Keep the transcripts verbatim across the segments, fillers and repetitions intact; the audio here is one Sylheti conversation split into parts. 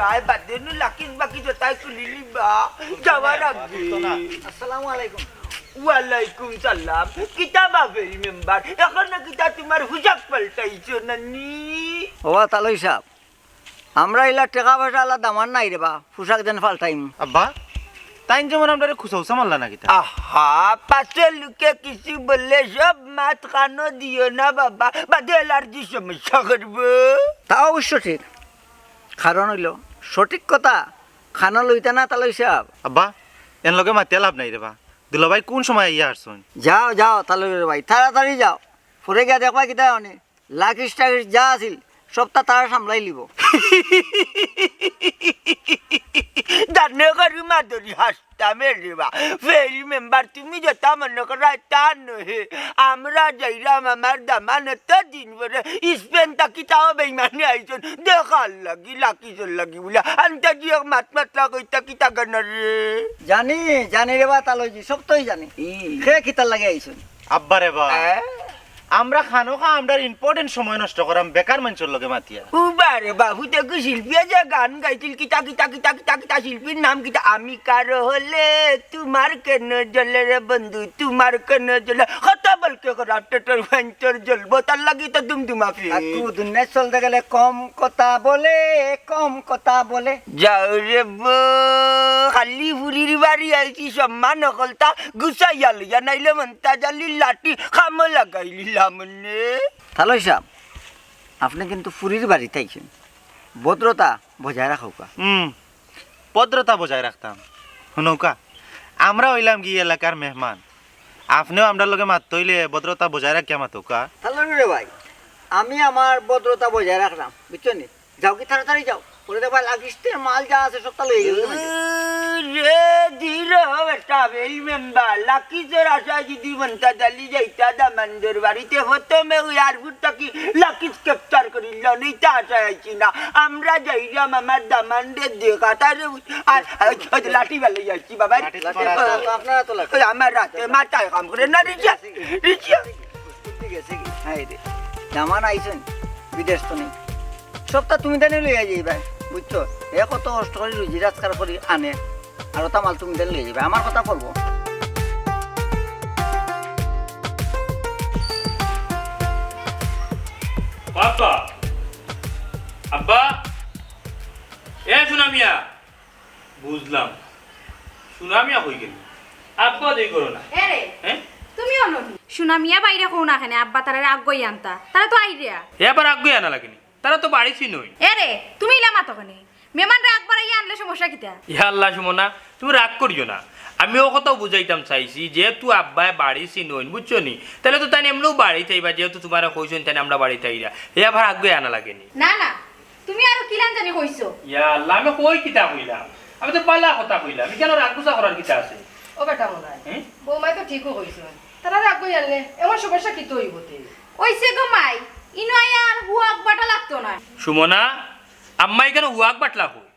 তাই বাদে নু লাকিস বাকি জোতায় খুলিলি বা, যাওয়ার আগে। আসসালামু আলাইকুম। ওয়ালাইকুম সালাম। কিতা বাফের মেম্বার? এখনো কিতা তুমার পোশাক পাল্টাইছো না নি? ওবা তালই সাব, আমরা ইলা টেকা পয়সা আলা দামান নাই রে বা, পোশাক যেন পাল্টাইমু। আব্বা, তাইন যেমন আমরারে খুচাউচা মারলা না কিতা? আহা, পাছে লোকে কিছু বললে সব মাত কানো দিও না বাবা, বাদে অ্যালার্জি সমস্যা করবো। তা অবশ্য ঠিক, কারণ অইলো সঠিক কথা কানো লইতা না তালই সাব। আব্বা, এন লগে মাতিয়া লাভ নাই রে বা, দুলাভাই কুন সময় আইয়া হারছইন? যাও যাও তালই রে ভাই, তাড়াতাড়ি যাও, পরে গিয়া দেখবা কিতা অনে। লাকিস টাকিস যা আছিল, সবতা তারা সামলাইলিবো। দানে করি মাদুরি হাসতাম রে বা। ফেইল মেম্বার, তুমি যেতা মনো কররায় তা নহে। আমরা যাইরাম আমার দামানর দিন পরে স্পেন থাকি তাও বেইমানে আইছইন। দেখার লাগি, লাকিসর লাগি বুলে। আনতা গিয়া মাত মাতলা কইতা কিতা কেনে রে? জানি, জানি রে বা তালইজি, সবতাউ জানি। ই। হে কিতার লাগি আইছইন? আব্বা রে বা। হ্যাঁ? আমরা খানোখা আমরার important সময় নষ্ট করাম বেকার মানষর লগে মাতিয়া। উবা রে বাবু, দেখো শিল্পীয়ে যে গান গাইছিল, কিতা, কিতা, কিতা, কিতা, কিতা, শিল্পীর নাম কিতা? আমি কারো হলে তোমার কেন জ্বলে রে বন্ধু, তোমার কেন জ্বলে? কত বলকে করা টেটর ভেঞ্চর জ্বলবো, তার লাগি তো দুমদুমা ফিট। কাকু, দুনিয়া চলতে গেলে কম কথা বলে, কম কথা বলে। যাও রে বো, খালি ফুরির বাড়ি আইছি, সম্মান হকলতা গুছাইয়া লইয়া, নাইলে মন্তাজ আলীর লাঠি খামো লাগাইলিলাম নে। তালই সাব, আপনে কিন্তু ফুরির বাড়িত আইছইন, ভদ্রতা বজায় রাখউক্কা। হুম, ভদ্রতা বজায় রাখতাম। হুনউক্কা, আমরা অইলাম গি এলাকার মেহমান, আপনেও আমরার লগে মাততে অইলে ভদ্রতা বজায় রাখিয়া মাতউক্কা। তালই রে ভাই, আমি আমার ভদ্রতা বজায় রাখরাম, বুঝছো নি? যাওগি, তাড়াতাড়ি যাও। পরে দেখবা, লাকিসর মাল যা আছে, সবতা লইয়া গেছে। রে, ধীর হ বেটা, এই মেম্বার। লাকিসর আশায় যদি মন্তাজ আলী যাইতা দামান্দর বাড়িত, প্রথমে ওই এয়ারপোর্ট থাকি লাকিস capture করিল, নেইতা আশায় আইছি না। আমরা যাইরাম আমার দামান্দরে দেখা, তারে আর, আর, ওই লাঠি বালাই আইছি বাবা। লাঠি তো মারা আছে। আপনারা তো লাঠি। ওই আমার রাতে মাথায় কাম করে না, রিচা, রিচা। বুদ্ধি গেছে কি? হায় রে, দামান আইছইন বিদেশ তো নেই। সবতা তুমি তানে লইয়া যাইবায়, বুঝছো? হে কত কষ্ট করি রুজি রোজগার করি আনে, আর অতা মাল তুমি তানে লইয়া যাইবায়, আমার কথা পড়বো। আব্বা, আব্বা, এ সোনা মিয়া, বুঝলাম, সোনা মিয়া কই গেল? আব্বা দেই করো না। এ রে, হ্যাঁ? তুমিও ননি। সোনা মিয়া বাইরে কও না কেনে, আব্বা তারারে আগুয়াই আনতা। তারা তো আইরা। এ আবার আগুয়াই আনা লাগেনি। তারা তো বাড়িত ছিল নায়। এ রে, তুমি ইলা মাতো কেনে? মেহমানরে আগ বাড়াইয়া আনলে সমস্যা কিতা? ইয়া আল্লাহ, সুমনা, তুমি রাগ করিও না। আমি অউ কথাউ বুঝাইতাম চাইছি, যেহেতু আব্বায় বাড়িত ছিল নায়, বুঝছো নি? তাইলে তো তাইন এমনেউ বাড়িত আইবা, যেহেতু তুমারে কইছইন তাইন আমরা বাড়িত আইরা। এ আবার আগুয়াই আনা লাগেনি। না, না, তুমি আরো কিলান জানি কইছো। ইয়া আল্লাহ, আমি কই কিতা কইলাম? আমি তো বালা কথা কইলাম। ইখানো রাগ গুছা করার কিতা আছে? ও বেটা মনাই, হুম? বৌমায় তো ঠিকউ কইছইন। তারারে আগুয়াই আনলে এমন সমস্যা কিতা অইবো তে? অইছে গো মাই, ইনো আইয়া আর হুয়াক বাটা লাগতো নায়। সুমনা, আম্মা ইখানো হুয়াক বাটলা কই?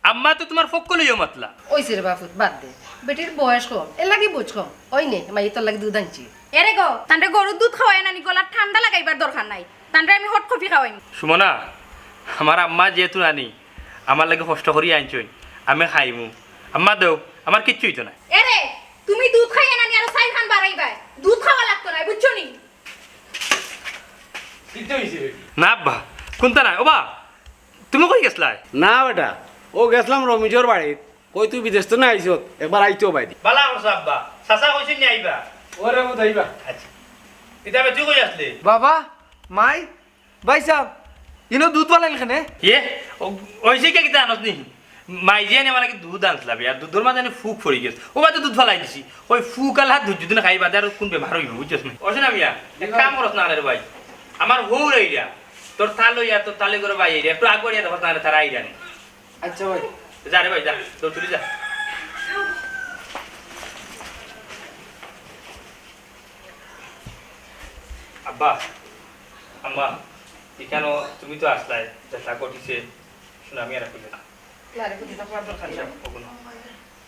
আম্মা তো তুমার পক্ষ লইয়া মাতলা। অইছে রে বাপুত, বাদ দে। বেটির বয়স কম, এর লাগি বুঝ কম। ওই নে, মাই তোর লাগি দুধ আনছি। এরে গো, তানরে গরুর দুধ খাওয়াইয়া নানি গলাত ঠান্ডা লাগাইবার দরকার নাই। তানরে আমি hot coffee খাওয়াইমু। সুমনা, আমার আম্মা যেহেতু নানি, আমার লাগি কষ্ট করি আনছইন, আমি খাইমু। আম্মা দেও, আমার কিচ্ছু অইতো নায়। এরে, তুমি দুধ খাইয়া নানি আরো চাইর খান বাড়াইবায়। দুধ খাওয়া লাগতো নায়, বুঝছো নি? কিতা অইছে বেটি? না আব্বা, কুন্তা নায়। ওবা, তুমি কই গেছলায়? না বেটা, অউ গেছলাম রমিজর বাড়িত। কই তুই বিদেশ তো না আইছত, একবার আইতে অইবো দি। বালা করছো আব্বা, চাচা কইছইন নি আইবা? ওরে ও যাইবা। আচ্ছা। কিতা বে, তুই কই আছলে? বাবা, মাই, ভাইসাব, ইনো দুধ ফালাইল কেনে? ইয়ে, ও, অইছে কিতা জানোস নি? মাই যে আনি আমার লাগি দুধ আনছলা বে, আর দুধর মাঝে আনি ফুক পড়ি গেছে। ও বাদে দুধ ফালাই দিছি। ওই ফুক আলা দুধ যদি না খাই বাদে আর কুন বেমার অইবো, বুঝছস নি? অইছে না মিয়া, এক কাম করস না রে ভাই। আমার হউর আইরা, তোর তালই আর তোর তালই ঘরর ভাই আইরা, একটু আগুয়াইয়া দেখস না রে, তারা আইরা নি। আচ্ছা ভাই। যা রে ভাই, যা, দৌড় তুলি যা। আব্বা, আম্মা, ইখানো তুমি তো আছলায়, যেতা ঘটিছে, সোনা মিয়ারে কইলে না। না রে, কইতে তো আমার দরকার নাই।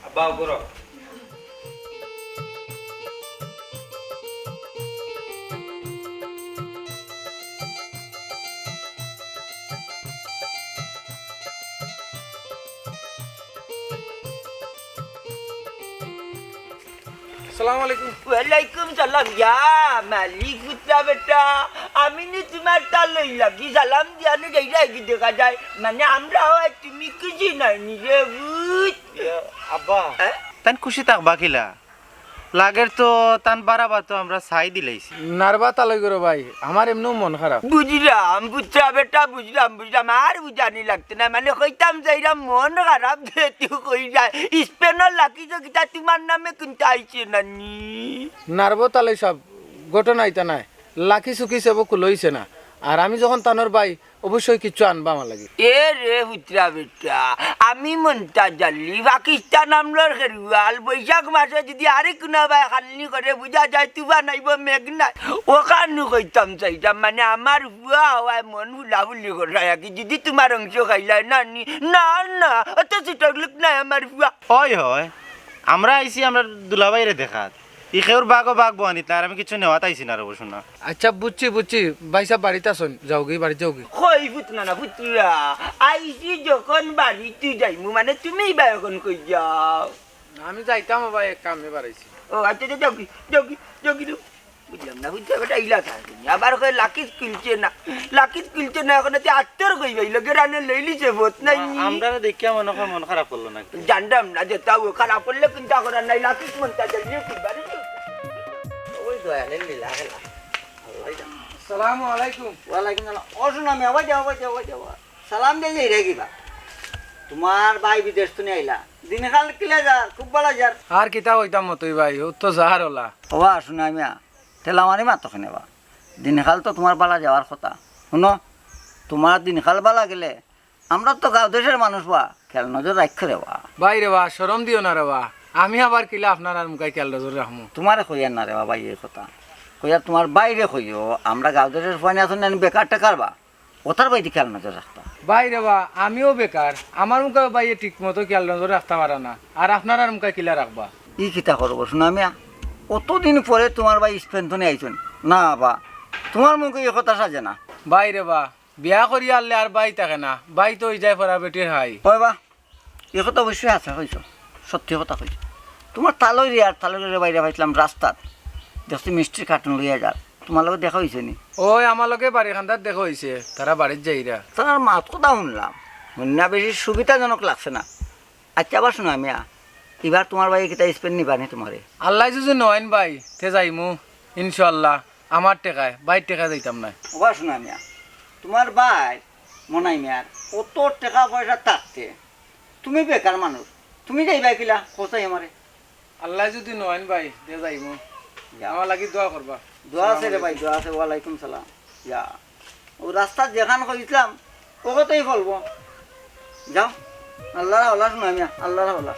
আব্বা, ওগো। আসসালামু আলাইকুম। ওয়ালাইকুম সালাম। ইয়া মালিক পুত্রা বেটা, আমি নি তুমার তালই লাগি সালাম দিয়া নি যাইরায় গি দেখা যায়। মানে আমরা অওয়ায় তুমি খুশি নায় নি রে পুত? আব্বা। হ্যাঁ? তাইন খুশি থাকবা কিলা? লাগের তো তান বাড়াবা তো আমরা ছাই দিলাইছি। নারবা তালই করো ভাই, আমার এমনেউ মন খারাপ। বুঝলাম পুত্রা বেটা, বুঝলাম, বুঝলাম, আর বুঝানি লাগতো নায়। মানে কইতাম চাইরাম মন খারাপ যে তুই কই যায়, স্পেনর লাকি যে কিতা তুমার নামে কিন্তু আইছে না নি। নারবা তালই সাব, ঘটনা ইতা নায়, লাকি সুকি সেবো কুলইছে না। আর আমি যখন তানর ভাই, অবশ্যই কিচ্ছু আনবা আমার লাগি। এ রে পুত্রা বেটা, আমি মন্তাজ আলী, পাকিস্তান আমলর খেরুয়াল, বৈশাখ মাসে যদি আরে কুনা বায় খালনি করে বুঝা যায় তুফান আইবো মেঘ নায়। অখানউ কইতাম চাইরাম, মানে আমার পুয়া অওয়ায় মন ফুলাফুলি কররায় আর কি, যদি তুমার অংশ খাইলায় না নি। না, না, অত ছোটলোক নায় আমার পুয়া। অয়, অয়, আমরা আইছি আমরার দুলাভাইরে দেখাত। ই খেউর বাগো বাগ বওয়ানিত না, আর আমি কিচ্ছু নেওয়াত আইছি না রে বসু না। আচ্ছা, বুঝছি, বুঝছি। ভাইসাব বাড়িত আছইন, যাওগি, বাড়িত যাওগি। কই পুত না, না, পুত্রা, আইছি যখন বাড়িত যাইমু, মানে তুমি বা অখন কই যাও? আমি যাইতাম, বাবা, এক কামে বারাইছি। ও আচ্ছা, আচ্ছা, যাওগি, যাওগি, যাওগি রে। বুঝলাম না, বুঝতে বেটা ইলা থাকে নি। আবার কয় লাকি কিলছে না, লাকি কিলছে না, অখন তে আত্তর কই ভাই, লগে রানে লইলিছে ভোট নাই নি। আমরারে দেখিয়া মনে অয় মন খারাপ করলো নাকি? জানতাম না যে তাও খারাপ করলে চিন্তা করার নাই, লাকি মন্তাজ আলী কি বাড়ি? ওই দয়ালের লীলা খেলা। আল্লাহ জানে। আসসালামু আলাইকুম। ওয়ালাইকুম সালাম। ও শোনা, আমি আবার যাও, আবার যাও, আবার যাও। সালাম দিয়া যাইরায় কিবা? তুমার ভাই বিদেশ থনে আইলা। দিনকাল কিলা যার? খুব ভালা যার? আর কিতা কইতাম মতই ভাই, অউ তো যার অলা। ওবা, শোনা মিয়া, ঠেলা মারি মাতো কেনে বা? দিনকাল তো তুমার ভালা যাওয়ার কথা। হুনো, তুমার দিনকাল ভালা গেলে আমরা তো গাঁও দেশর মানুষ বা, খেয়াল নজর রাখো রে বা। ভাই রে বা, শরম দিও না রে বা। আমি আবার কিলা আপনারার মুখায় খেয়াল নজর রাখমু? তুমারে কইয়ার না রে বা ভাই ই কথা। কইয়ার তুমার ভাইরে কইও, আমরা গাঁও দেশর ফুয়াইন আছইন না নি বেকার টেকার বা। অতার বায়দি খেয়াল নজর রাখতা। ভাই রে বা, আমিও বেকার, আমার মুখায়ও ভাইয়ে ঠিক মতো খেয়াল নজর রাখতা পারা না, আর আপনারার মুখায় কিলা রাখবা? ই কিতা করো শোনা মিয়া, অতদিন পরে তুমার ভাই স্পেন থনে আইছইন না বা, তুমার মুখে ই কথা সাজে না। ভাই রে বা, বিয়া করিয়া আনলে আর ভাই থাকে না, ভাই তো অইযায় ফরা বেটির হাই। অয় বা, ই কথা অবশ্যই হাছা কইছো, সত্যি কথা কইছো। তুমার তালইরে আর তালইররে বাইরে পাইছলাম রাস্তাত, দেখছি মিষ্টির কার্টুন লইয়া যার। তুমার লগে দেখা অইছে নি? অয়, আমার লগে বাড়ির কান্দাত দেখা অইছে, তারা বাড়িত যাইরা। তারার মাত কথা হুনলাম, হুনিয়া বেশি সুবিধাজনক লাগছে না। আচ্ছা, আবার শোনা মিয়া, ইবার তুমার ভাইয়ে কিতা স্পেন নিবা নি তুমারে? আল্লায় যুদি নেইন ভাই, তে যাইমু, ইনশাআল্লাহ। আমার টেকায়, ভাইর টেকায় যাইতাম নায়। ওবা শোনা মিয়া, তুমার ভাই মনাই মিয়ার অত টেকা পয়সা থাকতে তুমি বেকার মানুষ, তুমি যাইবায় কিলা? কও চাই আমারে। আল্লায় যুদি নেইন ভাই, তে যাইমু। যা। আমার লাগি দোয়া করবা। দোয়া আছে রে ভাই, দোয়া আছে। ওয়ালাইকুম সালাম। যা। অউ রাস্তাত যেখান কইছলাম, অখানউ ফলবো। যাও, আল্লার হাওলা শোনা মিয়া, আল্লার হাওলা।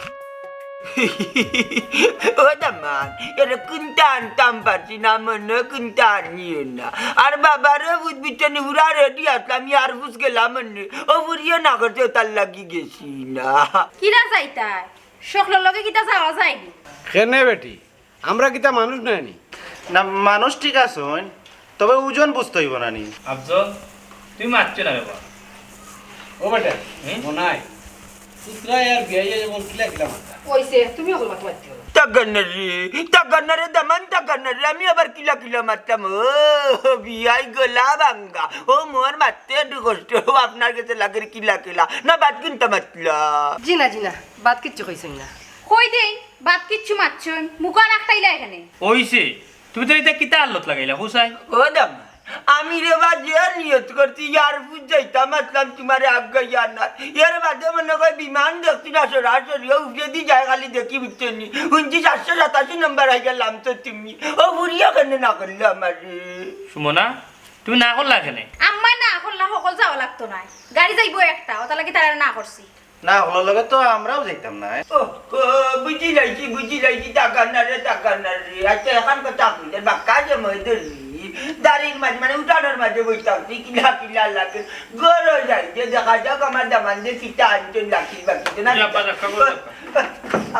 ও দামান, এরে কুন্তা আনতাম পারছি না, মনো কুন্তা আনিও না। আর বাবারে বুঝ বিচনি পুরা রেডি আছলাম, ইয়ার ফুস গেলাম মনো। অউ ফুরিয়ে না করছে, অতার লাগি গেছি না। কিলা যাইতায়? হকলর লগে কিতা যাওয়া যায়নি? কেনে বেটি? আমরা কিতা মানুষ নায় নি? না, মানুষ ঠিক আছইন, তবে ওজন বুঝতে অইবো না নি? আফজল, তুই মাতছ না রে বা। ও বেটা, হুম? মনাই, পুতরা আর বিয়াইয়ে যেমন কিলা কিলা মাতরা। অইছে, তুমি অগুর মাত মাতিও না। তাকান না রে, তাকান না রে, দামান তাকান না রে, আমি আবার কিলা কিলা মাতরাম? ও, বিয়াই গলা ভাঙ্গা, ও মোর মাততে একটু কষ্ট, ও আপনার গেছে লাগের কিলা কিলা, না বাদ কিনতা মাতলা। জি না, জি না, বাদ কিচ্ছু কইছইন না। কই দেইন, বাদ কিচ্ছু মাতছইন, মুখ আর আটকাইলা কেনে। অইছে, তুমি তো ইতা কিতা আল্লত লাগাইলা, হুসাই? ও দাম, আমি রে বা যে নিয়ত করছি, ইয়ার ফুস যাইতাম, মাতলাম তুমারে আফগাইয়া না। এর বাদে মনো কয় বিমান দেখছি না, সরাসরি ও উফরেদি যায়, খালি দেখি উঠছে নি। হুনছি সাতশো সাতাশি নম্বর আই গেলাম তো তুমি। ও ফুরিয়া কেনে না করলে আমারে? সুমনা, তুমি না করলা কেনে? আম্মায় না করলা, হকল যাওয়া লাগতো নায়। গাড়ি যাইবো একটা, অতার লাগি তারারে না করছি। না, হকলর লগে তো আমরাও যাইতাম না। ও, ও, বুঝিলাইছি, বুঝিলাইছি, তাকান না রে, তাকান না রে। আচ্ছা, অখন কথা কইলে, বাক্কা যে মই ধরি, দাড়ির মাঝে, মানে, উঠানোর মাঝে বই থাকছি, কিলা কিলা লাগে। ঘরো যাই, যে দেখা যাক আমার দামান যে কিতা আনছইন লাকির বাকিতে, না? যা, বাজার খাবো, যা।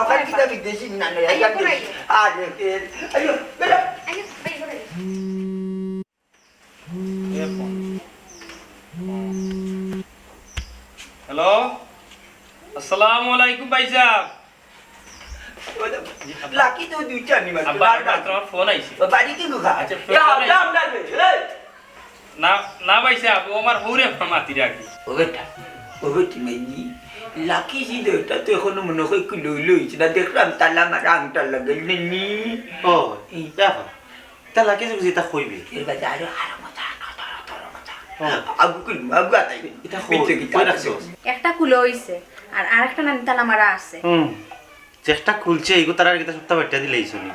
আমার কিতা বিদেশি না, না, আইয়ো, আইয়ো। আরে, ফের, আইয়ো, বেটা। আইয়ো, আইয়ো, আইয়ো। হ্যালো, আসসালামু আলাইকুম ভাইসাব। লাকি তো দুইটা নি মাত্র, আব্বা, আর আব্বা, না। তোমার ফোন আইছে। ও, বাড়ি কি গুখা? আচ্ছা, এ, ফোন আইছে। আমরা, আমরা, এই। না, না ভাই সাহেব, ও আমার হৌরে মাতি রাখি। ও বেটা, ও বেটি মাইজি, লাকি ছিল, এটা তো এখনো মনে হয় কি লই লইছে না, দেখলাম তালা মারা আংটা লাগাইল নি। ও, ই। দেখো, তা লাকি যদি তা কইবে। এর বাদে আরো, আরো মজা, আরো, আরো, আরো মজা। ও। আগু কই, আগু আতাই। এটা কই, পিছে কি কই তালা রাখছো? আছে? একটা খুলে হইছে, আর আরেকটা নানি তালা মারা আছে। হুম। চেষ্টা খুলছে, এগো তারা কিতা সপ্তাহ বাট্টা দিলাইছো নি।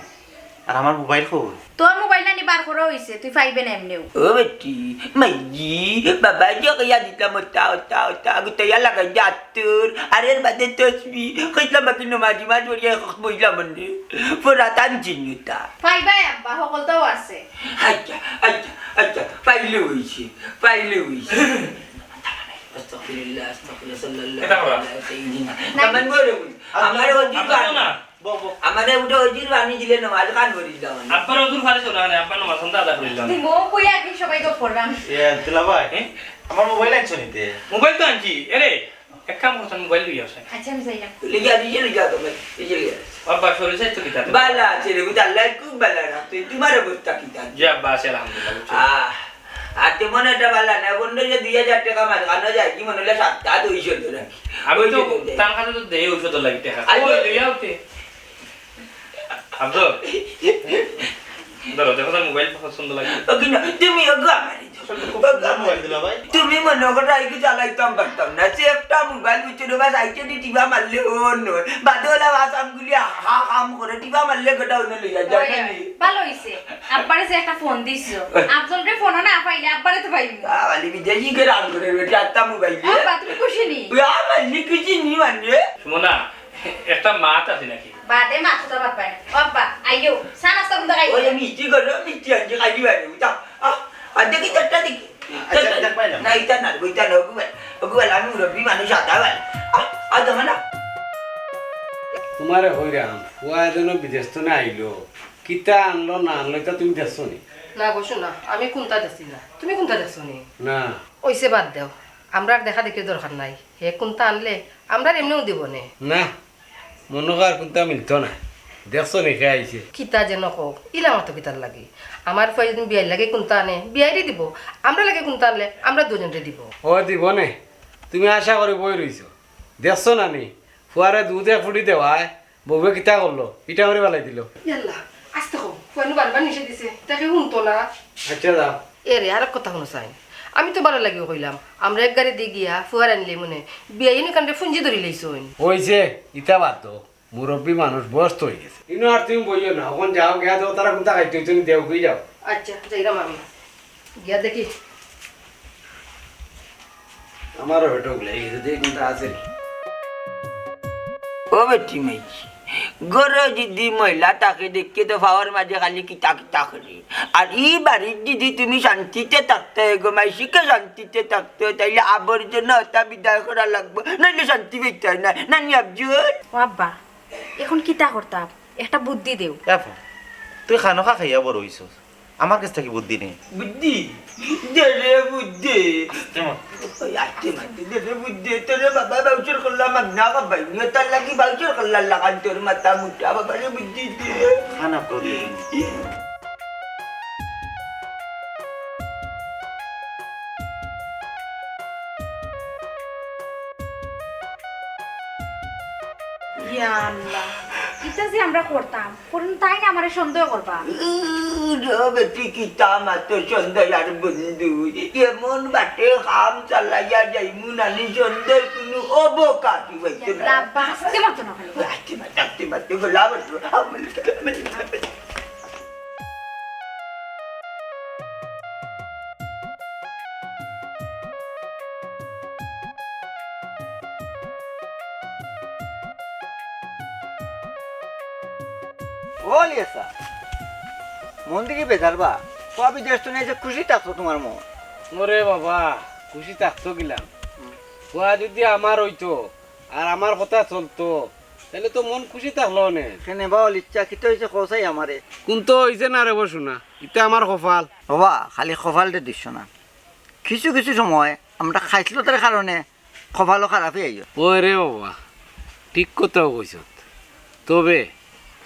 আর আমার মোবাইল কই? তোর মোবাইল নানি বার করা হইছে, তুই পাইবে না এমনেও। ও বেটি, মাইজি, বাবা যে কইয়া দিতাম, ওটা, ওটা, ওটা, গুতাইয়া লাগাই দে আত্তর। আর এর বাদে তসবি, কইতাম বাকি নমাজি মাছ বলিয়া বইলাম মনে। পুরা তান চিন্তা। পাইবাই আব্বা, হকলতাও আছে। আচ্ছা, আচ্ছা, আচ্ছা, পাইলে হইছে, পাইলে হইছে। আস্তাগফিরুল্লাহ, আস্তাগফিরুল্লাহ, সাল্লাল্লাহু এটা করা। আলা সাইয়্যিদিনা। না। আমার মনে হয়, আমার ওই দিন আপনার তো না। বক, বক। আমারে উঠে ওই দিন পানি দিলে না, আজ কান ভরি দিলাম আমি। আব্বার ওজুর ফারে চলে আনে, আব্বার নামাজ আমরা আদা করিলাম। তুই মো কই আর কি সবাই তো পড়লাম। এ, দিলা ভাই, হ্যাঁ? আমার মোবাইল আনছো নিতে? মোবাইল তো আনছি। এরে, এক কাম করছেন, মোবাইল লইয়া আসেন। আচ্ছা, আমি যাইলাম। লিয়া দিয়ে লিয়া তো ভাই, এই যে লিয়া। আব্বা, শরীর স্বাস্থ্য কিতা? বালা আছে রে, বুঝ আল্লাহ খুব বালা রাখতো। তুই তোমার অবস্থা কিতা? জি আব্বা, আছে আলহামদুলিল্লাহ, বুঝছো? আহ, আর তেমন একটা বালা না, বন্ধ যে দুই হাজার টাকা মাঝখানে যায়, কি মনে হলে সাতটা দুইশো তো নাকি? আমি তো ওই যে তার কাছে তো দেই ঔষধ লাগি টাকা। আরে ওই লইয়া উঠে। আব্দুল, ধরো, দেখো তার মোবাইল পছন্দ লাগে। ওকে না, তুমি ওকে আমারে দাও। খুব সুন্দর মোবাইল দিলা ভাই। তুমি মনে করো এই কি চালাইতাম পারতাম না, সে একটা মোবাইল ভিতরে বাস আইছে দি টিপা মারলে ও নয়। বাদে ওলা বাস আমগুলি হা কাম করে টিপা মারলে গোটা অন্য লইয়া যায় না নি? ভালো হইছে। আব্বারে যে একটা ফোন দিছো। আফজলরে ফোনও না পাইলে আব্বারে তো পাইবি। আ, বালি বিদেশি কে রান করে বেটি আত্তা মোবাইল দিয়ে। আব্বা, তুমি খুশি নি? ওই আমার নি খুশি নি মানে? সুমনা, একটা মাত আছে নাকি? বাদে মাত তো বাদ পায় না। ও আব্বা, আইও। চা নাস্তা কোনটা খাইবে? ওই মিষ্টি করো, মিষ্টি আনছি খাইবি বাড়ি। যাও। আ, আর দেখি চারটা দেখি। আচ্ছা, চারটা। দেখবাই না। না, এটা না, ওইটা না, ওগুলো, ওগুলো আমি মুরব্বি মানুষ আদা ভাই। আ, আ, দেখো না। তোমারে কইরাম, ফুয়া যেন বিদেশ তো না আইলো। কিতা আনলো না আনলো, ইতা তুমি দেখছো নি? না গো সোনা, আমি কুন্তা দেখছি না। তুমি কুন্তা দেখছো নি? না। ওইসে বাদ দেও, আমরার দেখা দেখির দরকার নাই। হে কুন্তা আনলে আমরার এমনেও দিব নে। না, মনো কর কুন্তা মিলতো না। দেখছো নি কে আইছে? কিতা যেন কও, ইলা মাতো কিতার লাগি? আমার ফুয়ায় যদি বিয়াইর লাগি কুন্তা আনে, বিয়াইরে দিব। আমরার লাগি কুন্তা আনলে, আমরা দুইজনরে দিব। ও দিব নে, তুমি আশা করি বই রইছো। দেখছো না নি? ফুয়ারে দুধ এক ফুটি দেওয়ায় বউয়ে কিতা করলো? ইটা করে ফালাই দিল। ইয়াল্লা, আস্তে কও। ফুয়াইনু বারবার নিষেধ দিছে, তাকে হুনতো না। আচ্ছা, যাও। এ রে, আরেক কথা হুনো চাইন। আমি তো বালা লাগিও কইলাম, আমরা এক গাড়ি দি গিয়া ফুয়ারে আনিলে মনে, বিয়াইনু কাণ্ডে ফুঞ্জি ধরি লইছইন। ওই যে, ইতা বাদ দেও। মুরব্বি মানুষ বয়স তো অই গেছে। ইনো আর তুমি বইও না, অখন যাও, গিয়া দেও, তারা কুন্তা খাইতে অইতো নি, দেও, কই যাও। আচ্ছা, যাইরাম আমি। গিয়া দেখি। আমারও পেটো উগলাই গেছে, দেখি কুন্তা আছে নি। ও বেটি মাইজি, ঘরো যদি ময়লা থাকে দেখে তো ফাওয়ার মাঝে খালি কিতা কিতা করে। আর ই বাড়িত যদি তুমি শান্তিতে থাকতে, গো মাইশিকে শান্তিতে থাকতে, তাইলে আবর্জনা ওটা বিদায় করা লাগবো, নাইলে শান্তি পাইতে না, নানি আফজল? ও আব্বা, এখন কিতা করতাম? একটা বুদ্ধি দেও। এ আপা, তুই খানো খা খাইয়া বড় অইছস, আমার কাছ থাকি বুদ্ধি নে। বুদ্ধি? দে রে বুদ্ধি। আস্তে মা। ওই আস্তে মাতে দে রে বুদ্ধি। তোরে বাবা বাউচার করলাম, মাগনা খাবাই নিয়ে তার লাগি বাউচার করলাম, লাগান তোর মাথা মুটা বাবা রে বুদ্ধি দে। খানা করে দে। ইয়া আল্লাহ, ইতা যে আমরা করতাম, করুন তাই না আমারে সন্দেহ করবা। উহ, রে বেটি, কিতা মাতো সন্দেহ আর বন্ধু, এমন বাটে কাম চালাইয়া যাইমু নানি সন্দেহ কুনু অবকাশই অইতো না। আল্লাহ, বাঁচতে পারতো না খালি। আস্তে মাতে, আস্তে মাতে, গোলা বন্ধু। ও লিয়েসা, মন দেখি বেজার বা? ফুয়া বিদেশ তো নাই যে খুশি থাকতো তোমার মন। ওরে বাবা, খুশি থাকতো গেলাম। ফুয়া যদি আমার অইতো, আর আমার কথা চলতো, তাইলে তো মন খুশি থাকলো অনে। কেনে বা অলিচ্ছা, কিতা অইছে কও চাই আমারে? কুন্তা অইছে না রে বা সোনা, ইতা আমার কপাল। বাবা, খালি কপালটা দিস না, কিছু কিছু সময় আমরা খাইছলতার কারণে কপালও খারাপ অই আইও। ওরে বাবা, ঠিক কথাউ কইছত। তবে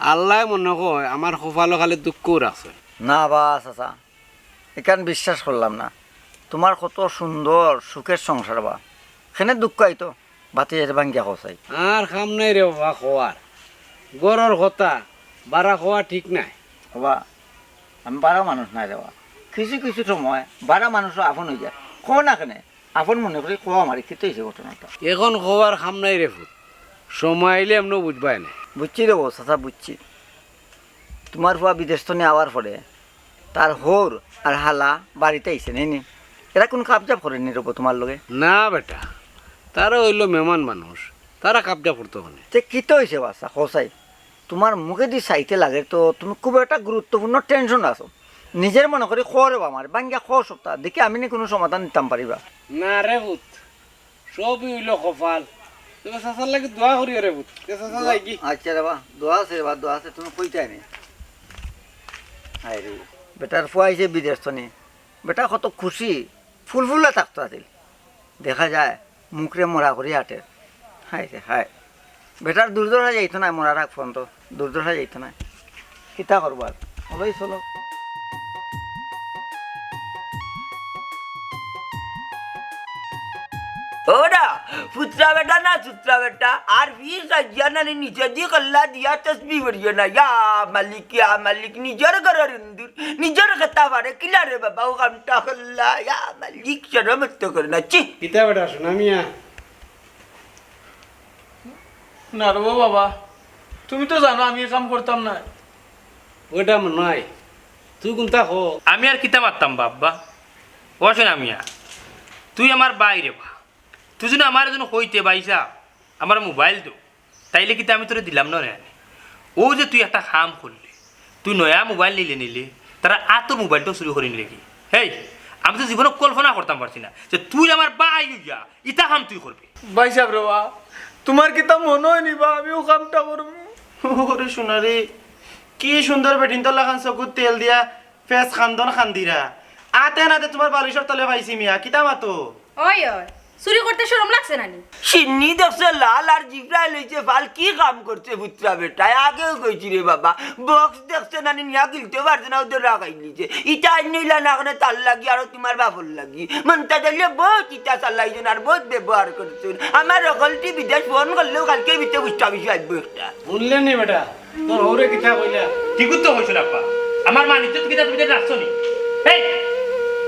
আল্লায় মনে কয় আমার কপালো খালি দুঃখউ রাখছে। না বা চাচা, ইখান বিশ্বাস করলাম না। তুমার কত সুন্দর সুখের সংসার বা, কেনে দুঃখ আইতো? বাতি এর ভাঙ্গিয়া কও চাই। আর কাম নাই রে বাবা কওয়ার, ঘরর কথা বারা কওয়া ঠিক নায়। বাবা, আমি বারা মানুষ নায় রে বাবা, কিছু কিছু সময় বারা মানুষও আপন অই যায়। কও না কেনে? আপন মনে করি কও আমারে, কিতা অইছে ঘটনাটা? এখন কওয়ার কাম নাই রে পুত, সময় আইলে এমনেউ বুঝবায় নে। বুঝছি রে বা চাচা, বুঝছি। তুমার ফুয়া বিদেশ থনে আওয়ার পরে তার হউর আর হালা বাড়িত আইছে নি নি? এরা কুনু কাবজাব করেনি রে বা তুমার লগে? না বেটা, তারা অইলো মেহমান মানুষ, তারা কাবজাব করতো কেনে? তে কিতা অইছে বা চাচা, কও চাই? তুমার মুখেদি চাইতে লাগে তো তুমি খুব একটা গুরুত্বপূর্ণ tension আছো। নিজের মনে করি কও রে বা আমারে, ভাঙ্গিয়া কও সবটা, দেখি আমি নি কুনু সমাধান দিতাম পারি বা। না রে পুত, সবই অইলো কপাল। তবে চাচার লাগি দোয়া করিও রে পুত। তে চাচা যাই কি? আচ্ছা রে বা, দোয়া আছে রে বা, দোয়া আছে, তুমি কইতায় নি। হায় রে, বেটার ফুয়া আইছে বিদেশ থনে, বেটা কত খুশি, ফুলফুলা থাকতো আছিল। দেখা যায় মুখরে মরা করি আটের। হায় রে হায়। বেটার দুর্দশা যাইতো নায়, মরার আগ পর্যন্ত দুর্দশা যাইতো নায়। কিতা করবো আর? ওলাই চলো। ওরা, পুত্রা বেটা না, সুত্রা বেটা, আর ফির সাজিয়া নানি নিচে দি কল্লা দিয়া তসবি পড়িও না। ইয়া মালিক, ইয়া মালিক, নিজর ঘরর ইন্দুর, নিজর খেতা পারে, কিলা রে বাবা, অউ কামটা করলা, ইয়া মালিক, শরম তো করে না, ছি। কিতা বেটা, সোনা মিয়া? না রে বাবা, তুমি তো জানো আমি ই কাম করতাম না। ওটা মনে হয়, তুই কুনটা হ? আমি আর কিতা মাততাম বা আব্বা? ও সোনা মিয়া, তুই আমার ভাই রে বা, তুই যদি আমারে যদি কইতে, "ভাইসাব, আমারে মোবাইল দেও", তাইলে কিতা আমি তোরে দিলাম না রে? অউ যে তুই একটা কাম করলে, তুই নয়া মোবাইল নিলে নিলে, তারা আতর মোবাইলটাও চুরি করি নিলে কি? হেই, আমি তো জীবনে কল্পনা করতাম পারছি না যে তুই আমার ভাই অইয়া ইতা কাম তুই করবি। ভাইসাব রে বা, তুমার কিতা মনো অয়নি বা আমি অউ কামটা করমু? ওরে সোনা রে, কি সুন্দর বেটিন্তর লাখান চকুত তেল দিয়া ফেস খান্দন খান্দিরা। আতে নাতে তুমার বালিশর তলে পাইছি মিয়া, কিতা মাতো? ওই, ওই, চুরি করতে শরম লাগছে না নি? শিন্নি দেখছে লাল আর জিব্রাইল অইছে ফাল, কি কাম করছে পুত্রা বেটায়? আগেউ কইছি রে বাবা, বক্স দেখছে না নি, নিয়া গিলতে পারছে না, অউ ধরা খাইলিছে। ইতা আইন অইলা না কেনে তার লাগি, আরো তুমার বাপর লাগি। মন্তাজ আলীয়ে বউত ইতা চালাইছইন আর বউত ব্যবহার করছইন। আমার অকলটি বিদেশ ফোন করলেউ কাইলকের ভিতরে গুস্তা বিষু আইবো একটা। হুনলে নি বেটা? তোর হউরে কিতা কইলা? ঠিকউ তো কইছইন আব্বা। আমার মান ইজ্জত কিতা তুমি রাখছো নি? এই,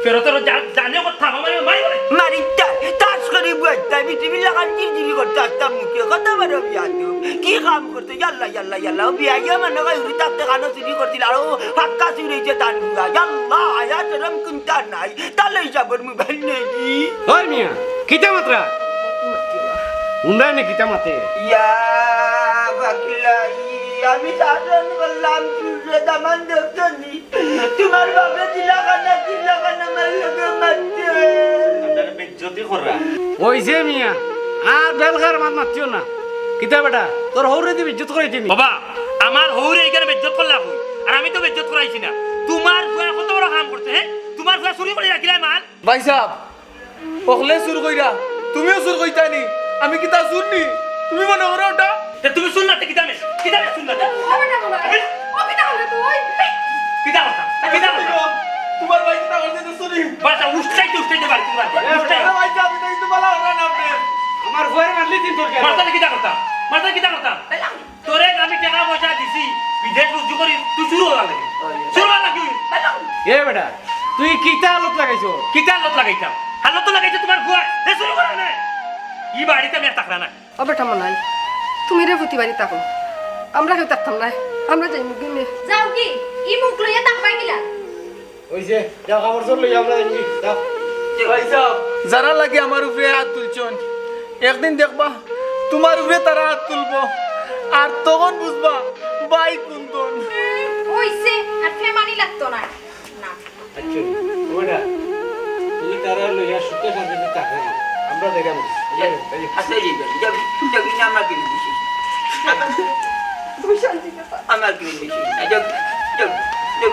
ফেরতর যা-, জানে কথা, আমার মারি বলে। মারিতা, তাস করি বুয়াইতা, বিটিবি লাগান জিরজিরি করতে আসতাম মুখে। কত বড় বিয়াদব। কি কাম করতে? ইয়াল্লা, ইয়াল্লা, ইয়াল্লা। ও বিয়াইয়ে মনে কয় উড়ি থাকতে কানো চুরি করছিল। আর অউ পাক্কা চুরি অইছে তান বুয়া। ইয়াল্লা, আয়া শরম কুনতা নাই। তাইলে হিসাবর মোবাইল নেই। ওই মিয়া, কিতা মাতরা? হুনরায় নি কিতা মাতে? ইয়া, বাকিলাই, আমি শাসন করলাম, চুররে দামান দেখছো নি? তুমার বাপে দিলা কানা, দিলা কানা, আমার লগে মারছে। আপনারা বেইজ্জতি কররা। ওই যে মিয়া, আর বেলকার মাত মাতিও না। কিতা বেটা, তোর হউরে দি বেইজ্জত করাইতে নি? বাবা, আমার হউরে ইখানে বেইজ্জত করলা কই? আর আমি তো বেইজ্জত করাইছি না। তুমার ফুয়া কত বড় কাম করছে, হে? তুমার ফুয়া চুরি করি রাখিলা মাল? ভাইসাব, অকলে চুর কইরা, তুমিও চুর কইতায় নি? আমি কিতা চুর নি? তুমি মনে করো ওটা? তে তুমি চুর না, তে কিতা মে? কিতা মে চুর না তে? ও বেটা, ও বেটা, ও কিতা করলে তুই? কিতা কথা? কিতা কথা? তুমার ভাই কিতা করছে তো চুরি? বাসা উস্তাইতে উস্তাইতে বাড়ি তুমার। এ, উস্তাই। বেটা, ভাইসাব, আমি তো কিন্তু বলা হলো না আপনি। আমার ফুয়ারে মারলি তিন তোর কেন? মারতা কিতা কথা? মারতা কিতা কথা? তোরে আমি টেকা পয়সা দিছি, বিদেশ রুজি করি, তুই চুর অওয়া লাগি। চুর অওয়া লাগি। এ বেটা, তুই কিতা আলত লাগাইছো? কিতা আলত লাগাইতাম? আলত তো লাগাইছে তুমার ফুয়ায়। এ চুরি করে না। ই বাড়িত আমি আর থাকরা না। ও বেটা মনাই, তুমি রে ফুতি বাড়ি থাকো। আমরা কেউ থাকতাম না। আমরা যাইমুগি নে। যাওগি, ই মুখ লইয়া থাকবায় কিলা? ওই যে, যাও, কাপড় চোপড় লইয়া আমরা যাইমুগি, যাও। ভাইসাব, যারার লাগি আমার উপরে আত তুলছইন, একদিন দেখবা, তুমার উপরে তারা আত তুলবো, আর তখন বুঝবা, ভাই কুনজন। অইছে, আর ফেমানি লাগতো না। না। আচ্ছা, ও বেটা, তুমি তারা লইয়া সুখে শান্তিতে থাকো। আমরা যাইরাম। আচ্ছা, এই যে, যাও, যাও, যাও, কিন্তু আমার কি বেশি? তুমি শান্তিতে থাকো। আমার কি বেশি? যাও, যাও, যাও।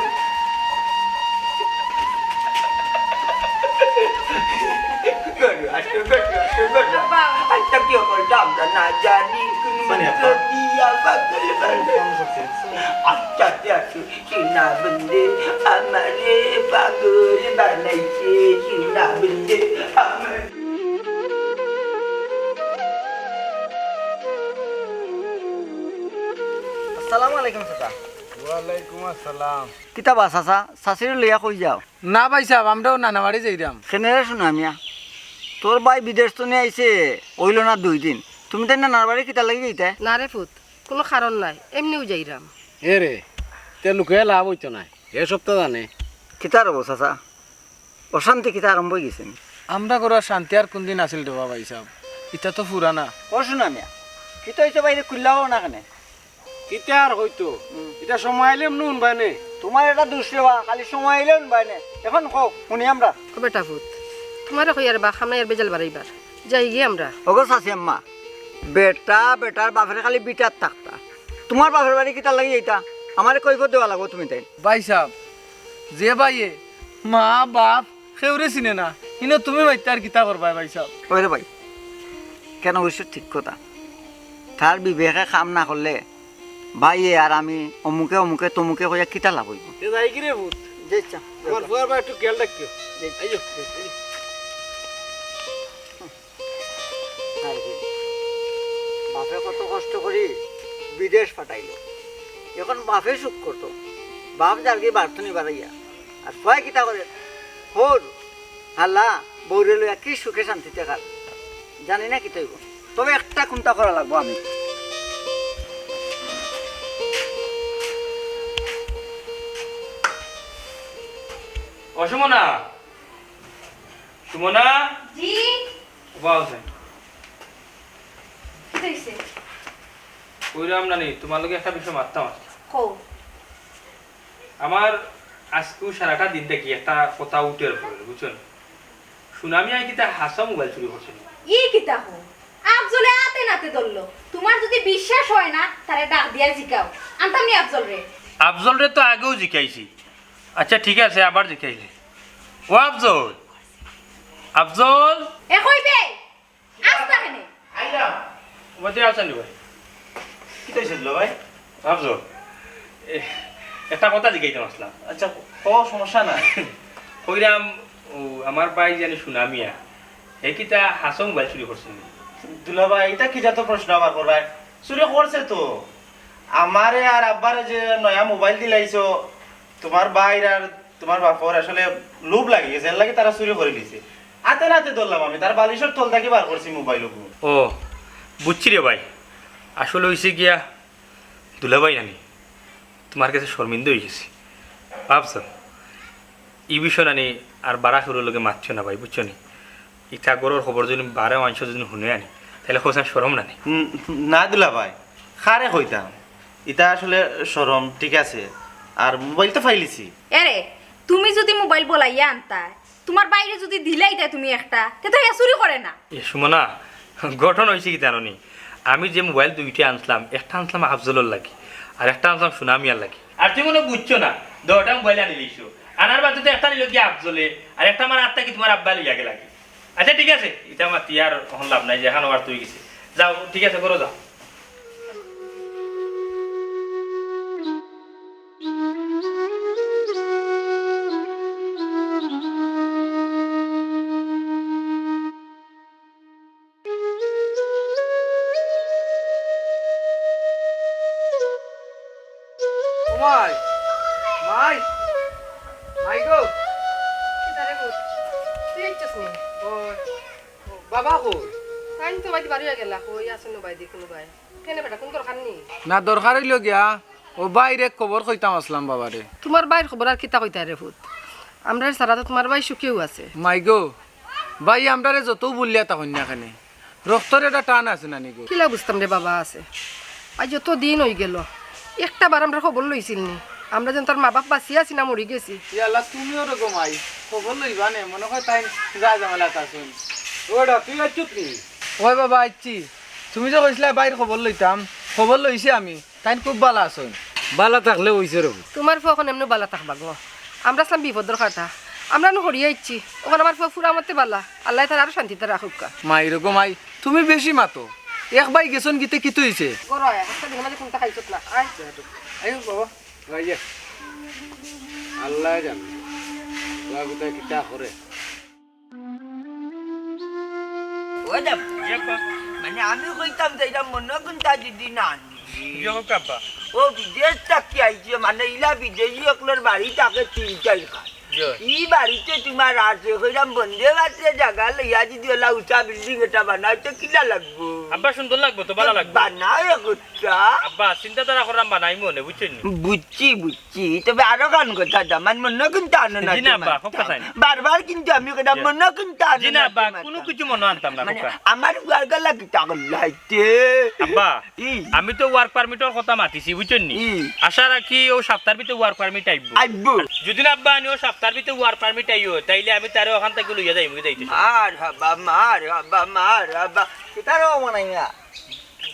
আচ্ছা, কি করতাম আমরা না জানি, কোন মন্ত্র দিয়া পাগল বানাই। আচ্ছা, আচ্ছা, আচ্ছা, সোনা বন্দে আমারে পাগল বানাইছে, সোনা বন্দে আমারে। আসসালামু আলাইকুম চাচা। ওয়ালাইকুম আসসালাম। কিতা বা চাচা, চাচিরে লইয়া কই যাও? না ভাইসাব, আমরাও নানা বাড়ি যাইরাম। কেনে রে সোনা মিয়া, তোর ভাই বিদেশ থনে আইছে, অইলো না দুই দিন, তুমি তাইন নানার বাড়ি কিতার লাগি যাইতায়? না রে পুত, কুনু কারণ নাই, এমনেউ যাইরাম। এ রে, তে লুকাইয়া লাভ অইতো নায়, হে সব তো জানে। কিতা রে বা চাচা, অশান্তি কিতা আরম্ভ অইগেছে নি? আমরার ঘরো শান্তি আর কুনদিন আছিল রে বা ভাইসাব, ইতা তো পুরানা। ও সোনা মিয়া, কিতা অইছে বাইরে খুলিয়া কও না কেনে? কিতা আর কইতো? হুম। ইতা সময় আইলে এমনে হুনবায় নে। তুমার ইটা দুষ রে বা, খালি সময় আইলে হুনবায় নে। অখন কও, হুনি আমরা। ও বেটা পুত, তুমারে কইয়ার বা খামনাইয়ার বেজাল বাড়াইবার। যাইগি আমরা। ওগো চাচি আম্মা, বেটা বেটার বাপরে খালি বিটাত থাকতা। তুমার বাপর বাড়ি কিতার লাগি যাইতা? আমারে কৈফত দেওয়া লাগবো তুমি তাইন। ভাইসাব, যে ভাইয়ে মা বাপ কেউরে চিনে না, হিনো তুমি মাইত্তা আর কিতা করবায় ভাইসাব? ওই রে ভাই, কেনে কইছো ঠিক কথা। তার বিবেকে কাম না করলে ভাইয়ে আর আমি অমুকে অমুকে তমুকে কইয়া কিতা লাভ অইবো? তে যাইগি রে পুত? জি আচ্ছা। আমার ফুয়ার বায় একটু খেয়াল রাখিও। জি। আইও, আইও। হায় রে, বাপে কত কষ্ট করি বিদেশ পাঠাইলো, অখন বাপে সুখ করতো, বাপ যারগি বার থনে বারইয়া, আর ফুয়ায় কিতা করে? হউর হালা বউরে লইয়া কি সুখে শান্তিতে খার, জানি না কিতা অইবো, তবে একটা কুন্তা করা লাগবো আমি। ও সুমনা, সুমনা। জি। বাবা আছেন? কিতা অইছে? কইরাম না নি, তুমার লগে একটা বিষয় মাততাম আর কি। কও। আমার আইজকু সারাটা দিন থাকি একটা কথা উঠের পড়ের, বুঝছো নি? সুনামিয়ায় কিতা হাছা মোবাইল চুরি করছে নি? ই কিতা কও? আফজলে আতে নাতে ধরলো। তুমার যুদি বিশ্বাস অয় না, তারে ডাক দিয়া জিকাও। আনতাম নি আফজলরে? আফজলরে তো আগেও জিকাইছি। আচ্ছা, ঠিক আছে, আবার জিকাইলে। ও আফজল, আফজল। এ কই বে? আস্তা কেনে? আইলাম। ওবায়দি আছইন নি ভাই? কিতা অইছে দুলাভাই? আফজল, এ, একটা কথা জিকাইতাম আছলাম। আচ্ছা, কও, সমস্যা নাই। কইরাম, ও, আমার ভাই জানি সুনামিয়া, হে কিতা হাছা মোবাইল চুরি করছে নি? দুলাভাই, ইটা কি জাত প্রশ্ন আবার কররায়? চুরি করছে তো। আমারে আর আব্বারে যে নয়া মোবাইল দিলাইছো, তুমার ভাইর আর তুমার বাপর আসলে লোভ লাগি গেছে, এরলাগি তারা চুরি করিলিছে। আতে নাতে ধরলাম আমি, তার বালিশর তল থাকি বার করছি মোবাইল ওগু। ও, বুঝছি রে ভাই, আসলে অইছে গিয়া দুলাভাই নানি, তুমার গেছে শরমিন্দা অইগেছি। ভাবছো, ই বিষয় নানি আর বারা কেউর লগে মাতিও না ভাই, বুঝছো নি? ইতা ঘরর খবর যুদি বারা মানষে যুদি হুনে আনি, তাইলে কইছাইন শরম নানি? উম, না দুলাভাই, কারে কইতাম? ইতা আসলে শরম, ঠিক আছে, আর মোবাইল তো পাইলিছি। এরে, তুমি যুদি মোবাইল বলাইয়া আনতায়, তুমার ভাইরে যুদি দিলাইতায় তুমি একটা, তে তো হে চুরি করে না। এ সুমনা, ঘটনা অইছে কিতা জানো নি? আমি যে মোবাইল দুইটা আনছলাম, একটা আনছলাম আফজলর লাগি, আর একটা আনছলাম সুনামিয়ার লাগি। আর তুমি মনে বুঝছো না, দুইটা মোবাইল আনিলিছো। আনার বাদে তো একটা নিলো গিয়া আফজলে, আর একটা আমার আত্তা কি তুমার আব্বায় লইয়া গেলা গি। আচ্ছা, ঠিক আছে, ইতা মাতি আর অখন লাভ নাই, যেখান অওয়ার তো অইগেছে। যাও, ঠিক আছে, করো, যাও। ও মাই, মাই, মাই গো। কিতা রে পুত? তুই আইছস নি? ও, ও, বাবা কই? তাইন তো বাড়ি বারইয়া গেলা, কই আছইন না বাড়িদি কুনু বায়? কেনে বেটা, কুনু দরকার নি? না, দরকার অইলো গিয়া, ও ভাইর এক খবর কইতাম আছলাম বাবারে। তুমার ভাইর খবর আর কিতা কইতায় রে পুত? আমরারে ছাড়া তো তুমার ভাই সুখেউ আছে। মাই গো, ভাই আমরারে যতউ বুলিয়া থাকইন না কেনে, রক্তর একটা টান আছে নানি গো। কিলা বুঝতাম রে বাবা আছে। আইজ যত দিন অইগেলো, একটা বার আমরার খবর লইছিল নি? আমরা যেন তার মা বাপ বাঁচিয়া আছি না মরিগেছি। ইয়াল্লা, তুমিও রে গো মাই, খবর লইবা নে, মনো কয় তাইন যা ঝামেলাত আছইন। ওটা তুই আইছত নি? ওই বাবা আইছি, তুমি যে কইছলায় ভাইর খবর লইতাম, খবর লইছি আমি। তাইন খুব বালা আছইন। বালা থাকলে অইছে রে। তুমার ফুয়া অখন এমনেউ বালা থাকবা গো। আমরা আছলাম বিপদর কাটা। আমরা নু হরিয়া ইচ্ছি, ওখানে আমার ফুয়া ফুরা মতে বালা, আল্লাহ তার আরো শান্তিতে রাখুক্কা। মাই রো গো মাই, তুমি বেশি মাতো। এক ভাই গেছইন গিতে কিতা অইছে? গরো আয়, আজকে দিনের মাঝে কোনটা খাইছত না, আয়। আইও বাবা, ভাইয়া। আল্লাহ জানে। ওরা কোথায় কিতা করে। ও দেব, ইয়ে আব্বা। মানে আমি কইতাম যে এটা মনে কোনটা যদি না আনি। ইয়ে হোক আব্বা। ও বিদেশ থাকি আইছে, মানে ইলা বিদেশি অকলর বাড়ি থাকে তিন চাইর খান। ইয়ে। ই বাড়িতে তোমার আছে, কইরাম বন্দে ভারতে জাগা লইয়া যদি ওলা উঁচা বিল্ডিং এটা বানাইতে কিলা লাগবো? আব্বা সুন্দর লাগবো তো, ভালা লাগবো। বানাও একটা। আব্বা চিন্তাধারা করলাম বানাই মনে, বুঝছেন নি? বুঝছি, বুঝছি। তবে আরো গান কথা দামান মনে কিন্তু আনো না জি না আব্বা, তোমার। খুব কথা নাই। বারবার কিন্তু আমি কইরাম জি। মনে কিন্তু আনো জি না না আব্বা, তোমার। কোনো কিছু মনে আনতাম না, মানে, খুব কথা। আমার ফুয়ার গলা কিতা করলাইতে? আব্বা, ই। আমি তো ওয়ার্ক পারমিটর কথা মাতিছি, বুঝছেন নি? ই। আশা রাখি ও সপ্তাহর ভিতরে ওয়ার্ক পারমিট আইবো। আইবো। যদি না আব্বা আনি ও সপ্তাহর ভিতরে ওয়ার্ক পারমিট আইও, তাইলে আমি তারে ওখান থেকে লইয়া যাইমু, যাইতে। মার হাবা, মার হাবা, মার হাবা। কিতারও মনে হয় না।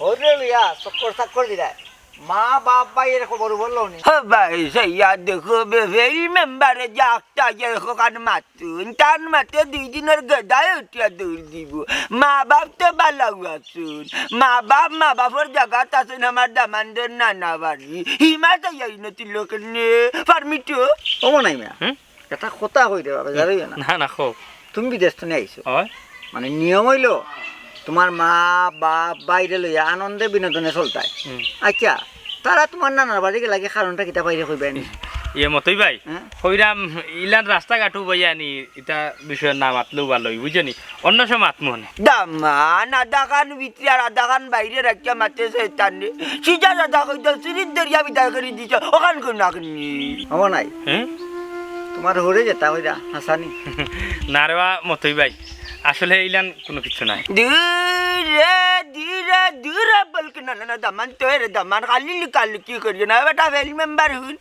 হরে লইয়া চক্কর চাক্কর দিলাই। মা বাপ ভাইয়ের খবর বললো নি। ও ভাই, সেইয়া দেখো বে, ফেরি মেম্বারে যে একটা যে হোকান মাতুন, তার মাতে দুই দিনের গেদায় উঠিয়া দৌড় দিব। মা বাপ তো বালাউ আছুন, মা বাপ, মা বাপর জাগাত আছুন আমার দামান্দর নানা বাড়ি। হিমা তো এই নতি লোক নে, পারমিটো। ও মনাই মিয়া, হুম? এটা কথা কই রে বাবা, জানোই না। না, না, কও। তুমি বিদেশ তো নিয়ে আইছো। হয়। মানে নিয়ম হইলো, তোমার মা, বাপ, বাইরে লইয়া আনন্দে বিনোদনে চলতায়। হুম। আচ্ছা, তারা তোমার নানার বাড়ি গেলা কি কারণটা কিতা বাইরে কইবে নি? ইয়ে মতই ভাই, হ্যাঁ? কইরাম ইলান রাস্তাঘাটও বইয়া নি, এটা বিষয়ে না মাতলেও ভালোই, বুঝছো নি? অন্য সময় মাতমু নে। দামান, আধাখান ভিতরে আর আধাখান বাইরে রাখিয়া মাতে শয়তান রে। সিধা সাদা কইতো, সিঁড়ির দরিয়া বিদায় করি দিছে, ওখান কই না কিনি? হবো নাই। হ্যাঁ? তোমার হরে যেটা কইরা, হাসানি। না রে বা মতই ভাই, আসলে ইলান কোনো কিছু নাই। দূর রে, দূর রে, দূর রে, বলকে না, না, না, দামান তো রে, দামান, খালি লুকালুকি করিও না, বেটা ফেরি মেম্বার হুন।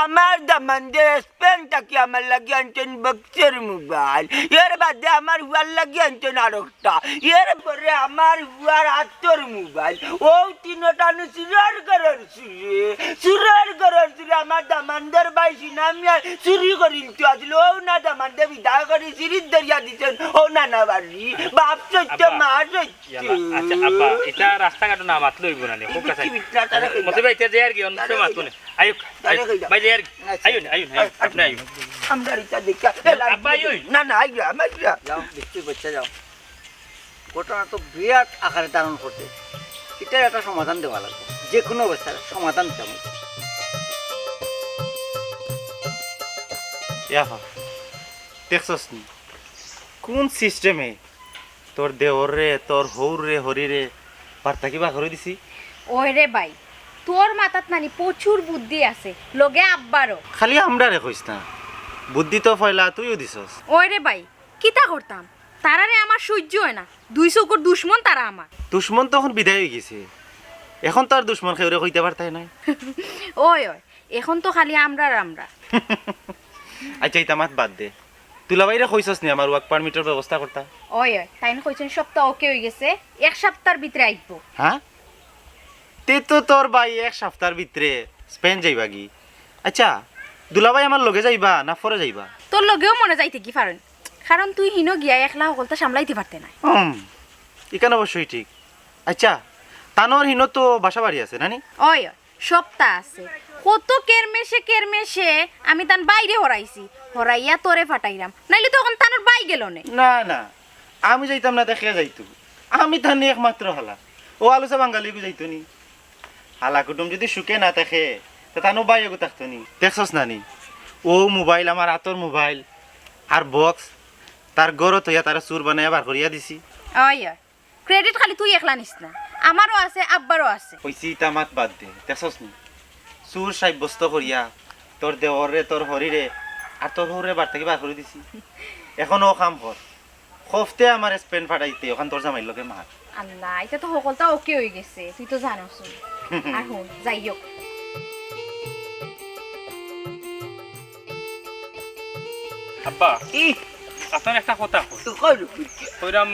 আমার দামান্দে স্পেন থাকি আমার লাগি আনছেন বক্সের মোবাইল, এর বাদে আমার হুয়ার লাগি আনছেন আরোকটা, এর পরে আমার হুয়ার আতর মোবাইল। ও তিনটা নু চুরর ঘরর চুরে, চুরর ঘরর চুরে আমার দামান্দর ভাই সিনামিয়া চুরি করিল তো আসলে। ও না দামান্দে বিদায় করি সিঁড়ির দরিয়া দিছেন। ও না না বাড়ি, বাপ সত্য, আব্বা। মা সত্য। ইয়াল্লা, আচ্ছা, আব্বা, এটা রাস্তাঘাটও না মাতলে অইবো না নি, খুব কথা। মতি ভাই, এটা যে আর কি, অন্য সময় মাতবো না। আইও, আইও, ভাই, যে আর কি। আচ্ছা। আইও না, আইও না, আইও, আচ্ছা। আপনি আইও। আমরা এটা দেখি, আব্বা, আইও। না, না, আইও, আমার ইয়া। যাও, দেখছি, বাচ্চা, যাও। ঘটনা তো বিরাট আকারে ধারণ করছে। এটার একটা সমাধান দেওয়া লাগবে। যে কোনো অবস্থায় সমাধান দিতে হবে। ইয়াফা, দেখছস নি? কোন সিস্টেমে তোর দেওররে, তোর হউররে, হরিরে, বার্তা কিবা করে দিছি? ওই রে ভাই, তোর মাথাত নানি প্রচুর বুদ্ধি আছে, লগে আব্বারও। খালি আমরারে কইস না, বুদ্ধি তো পয়লা তুইও দিছস। ওই রে ভাই, কিতা করতাম? তারারে আমার সহ্য হয় না, দুই চকুর দুশমন তারা আমার। দুশমন তো এখন বিদায় হয়ে গেছে, এখন তো আর দুশমন কেউরে কইতে পারতায় নাই। ওই, ওই, এখন তো খালি আমরা আর আমরা। আচ্ছা, ইতা মাত বাদ দে। দুলাভাইরে কইছস নি আমার ওয়ার্ক পারমিটর ব্যবস্থা করতা? ওই, ওই, তাইন কইছেন সপ্তাহ ওকে হয়ে গেছে, এক সপ্তাহর ভিতরে আইবো। হ্যাঁ? তে তো তোর ভাই এক সপ্তাহর ভিতরে স্পেন যাইবা গি? আচ্ছা, দুলাভাই আমার লগে যাইবা না পরে যাইবা? তোর লগেও মনে যাইতে কি পারেন, কারণ তুই হিনো গিয়া একলা হকলতা সামলাইতে পারতে নাই। হুম, ইখান অবশ্যই ঠিক। আচ্ছা, তানোর হিনো তো বাসা বাড়ি আছে, নানি? ওই, ওই, সবতা আছে। কত কেরমেশে কেরমেশে আমি তান বাইরে হরাইছি, হরাইয়া তোরে ফাটাইলাম, নাইলে তো এখন তানোর বাই গেল নে। না, না, আমি যাইতাম না, দেখে যাইতো। আমি তান একমাত্র হালা। ও আলুসা বাঙালি গু যাইতো নি? হালা কুটুম যদি সুখে না থাকে, তে তানো বাই এগু থাকতো নি? দেখছস না নি? ও মোবাইল, আমার আতর মোবাইল, আর বক্স, তার ঘরো থইয়া তারে চুর বানাইয়া বার করিয়া দিছি। ওই, ওই। ক্রেডিট খালি তুই একলা নিস না, আমারও আছে, আব্বারও আছে। কইছি ইতা মাত বাদ দে, দেখছস নি? চুর সাব্যস্ত করিয়া তোর দেওররে, তোর হরিরে, আর তোর হউররে বার থাকি বার করি দিছি। এখন ও কাম কর, খফতে আমার স্পেন ফাটাইতে ওখান তোর জামাইর লগে মার। আল্লাহ, এটা তো হকলতা ওকে হয়ে গেছে, তুই তো জানোস। আর হুন, যাই হোক। আব্বা, ই। আপনার একটা কথা কই। তো কই রে পুত? কইরাম,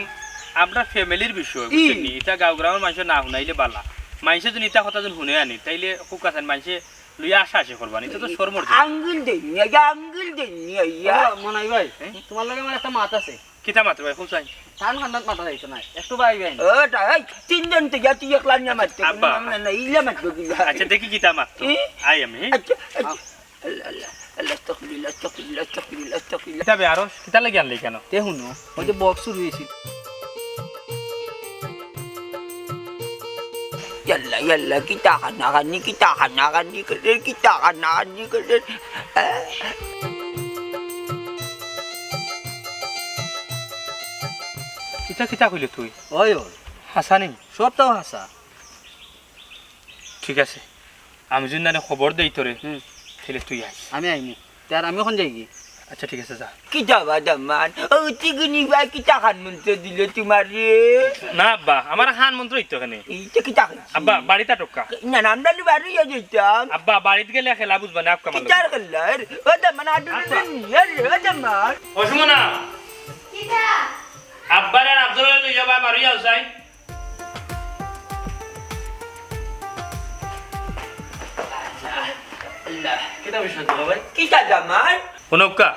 আমরা ফ্যামিলির বিষয়, ই। বুঝছেন নি? এটা গাঁও গ্রামের মানুষে না হুনাইলে বালা। মানুষে যদি এটা কথা যদি হুনে আনি, তাইলে খুব কাছে মানুষে লইয়া আশা আশি করবা নি, তো, তো শরমর দিন। আঙ্গুল দেন নি, আইয়া আঙ্গুল দেন নি, আইয়া। ও, মনাই ভাই, হ্যাঁ? তোমার লগে আমার একটা মাত আছে। কিতা মাত ভাই, খুব চাই। টান কান্দাত মাতা যাইতো না, একটু ভাই ভাই। ও, তা, এই, তিনজন তো যা, তুই একলা নিয়া মারতে, আব্বা। না, না, না, ইলা মারতো কিলা। আচ্ছা, দেখি কিতা মাত তো। এ? আই আমি, হ্যাঁ? আচ্ছা, আচ্ছা। আল্লাহ, আল্লাহ, আল্লাহ, আস্তাগফিরুল্লাহ, আস্তাগফিরুল্লাহ, আস্তাগফিরুল্লাহ, আস্তাগফিরুল্লাহ। কিতা বে আরো, কিতা লাগি আনলি কেন? তে হুনো, ওই যে বক্স শুরু হয়েছিল। ইয়াল্লা, ইয়াল্লা, কিতা কানাকানি, কিতা কানাকানি করে, কিতা কানাকানি করে। আহ। কিতা, কিতা কইলে তুই? ওই, ওই। হাসানি? সবটাও হাসা। ঠিক আছে, আমি যদি নারে খবর দেই তোরে, হুম। তাহলে তুই আইস। আমি আইমু। তে আর আমি এখন যাই কি? আচ্ছা, ঠিক আছে, যা। কিতা বা দামান? ও, তিগুনি ভাই কিতা কান মন্ত্র দিল তোমারে? না আব্বা, আমার কান মন্ত্র হইতো কেনে? এই তো কিতা কইছি? আব্বা, বাড়িত আটক্কা। না, না, আমরা নি বাড়ি হইয়া যাইতাম। আব্বা, বাড়িত গেলে খেলা বুঝবা না, আক্কা মারলো। কিতার খেলা? এর, ও দামান, আডু আচ্ছা। রে, এর, ও দামান। ও সুমনা। কিতা? আব্বার আর আফজলরে লইয়া বা বাড়ি আও চাই। আল্লাহ। কিতা বিষয় দুলা ভাই? কিতা জামাই? হুনউক্কা,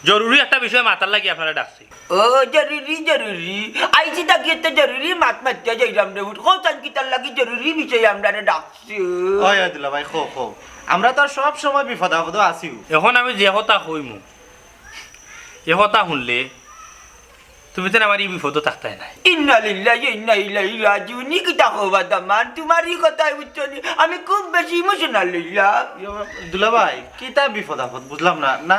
জরুরি একটা বিষয় মাতার লাগি আপনারে ডাকছি। ও, জরুরি, জরুরি। আইছি থাকি এত জরুরি মাত মাতিয়া যাইরাম রে। উঠ, কও চাইন কিতার লাগি জরুরি বিষয় আমরারে ডাকছো? ওই, ওই দুলা ভাই, কও, কও। আমরা তো আর সব সময় বিপদ আপদো আছিউ। এখন আমি যে কথা কইমু, এ কথা হুনলে তুমি তো আমার ই বিপদো থাকতায় নায়। ইন্না লিল্লাহি ওয়া ইন্না ইলাইহি রাজিউন। ই কিতা কও বা দামান? তোমার ই কথায় বুঝছো নি? আমি খুব বেশি ইমোশনাল হইলাম। ইয়ো, দুলা ভাই, কিতা বিপদ আপদ? বুঝলাম না, না?